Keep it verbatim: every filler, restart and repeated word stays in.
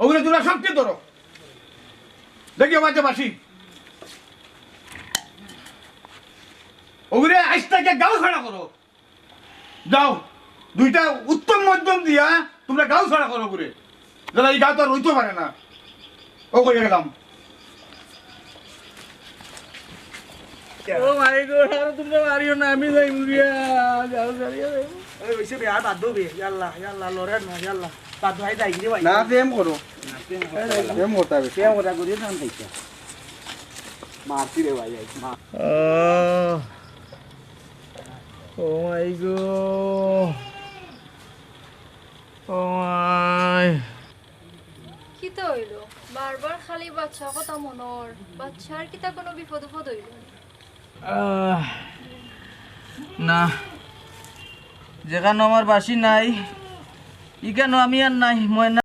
ওরে, তোমরা শক্তি ধরো। দেখি, ও বাচ্চা বাসি। ওগুরে আইজ থাকি গাঁও ছাড়া করো। যাও, দুইটা উত্তম মধ্যম দিয়া তোমরা গাঁও ছাড়া করো ওগুরে। যারা এই গাঁও তো আর রইতে পারে না। ও কইয়া গেলাম। ও মাই গো, আর তোমরা মারিও না, আমি যাই মুরিয়া, যাও, যাও, যাও। ওই, ওইসে বে, আর বাদ দেও বে, ইয়াল্লা, ইয়াল্লা, লড়ে না, ইয়াল্লা। বাদ দেও, আই যাই রে ভাই। না, প্রেম করো। প্রেম করতে হবে। প্রেম কথা করিও না, আমি দেখি। মারছি রে ভাই, আই, মার। আহ, ও মাই গো, ও মাই। কিতা অইলো? বারবার খালি বাচ্চার কথা মনর। বাচ্চার কিতা কুনু বিপদ-আপদ অইলো নি? আহ, না, যেখানো আমার বাসি নাই, ইখানো আমি আর নাই, ময়না।